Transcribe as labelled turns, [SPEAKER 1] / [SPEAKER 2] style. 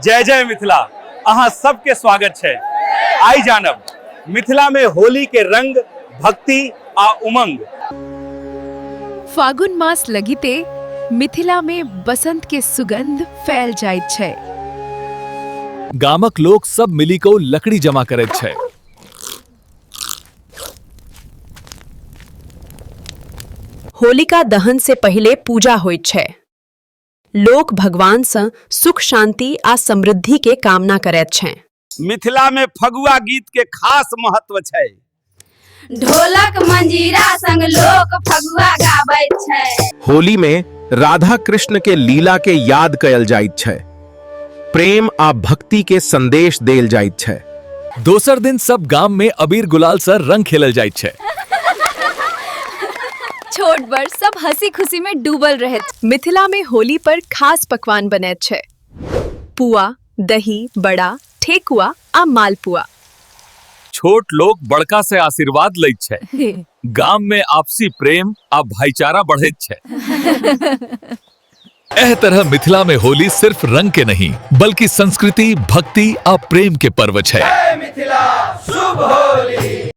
[SPEAKER 1] जय जय मिथिला। अहाँ सबके स्वागत छै। आइ जानब मिथिला में होली के रंग, भक्ति आ उमंग।
[SPEAKER 2] फागुन मास लगिते मिथिला में बसंत के सुगंध फैल जाइत छै।
[SPEAKER 3] गामक लोक सब मिली कऽ लकड़ी जमा करैत छै।
[SPEAKER 4] होलिका दहन से पहिले पूजा होइत छै। लोक भगवान सँ सुख, शांति आ समृद्धि के कामना करैत छै।
[SPEAKER 1] मिथिला में फगुआ गीत के खास महत्व छै।
[SPEAKER 5] ढोलक मंजीरा संग लोक फगुआ गाबैत छै।
[SPEAKER 6] होली में राधा कृष्ण के लीला के याद कयल जाइत छै। प्रेम आ भक्ति के संदेश देल जाइत छै।
[SPEAKER 3] दोसर दिन सब गाम में अबीर गुलाल सँ रंग खेलल जाइत छै।
[SPEAKER 7] छोट बड़ सब हंसी खुशी में डूबल रहत।
[SPEAKER 2] मिथिला में होली पर खास पकवान बनैत छै। पुआ, दही, बड़ा, ठेकुआ आ मालपुआ।
[SPEAKER 3] छोट लोक बड़का से आशीर्वाद लैत छै। गाम में आपसी प्रेम आ भाईचारा बढ़ैत छै। एह तरह मिथिला में होली सिर्फ रंग के नहीं बल्कि संस्कृति, भक्ति आ प्रेम के पर्व छै।
[SPEAKER 1] मिथिला शुभ होली।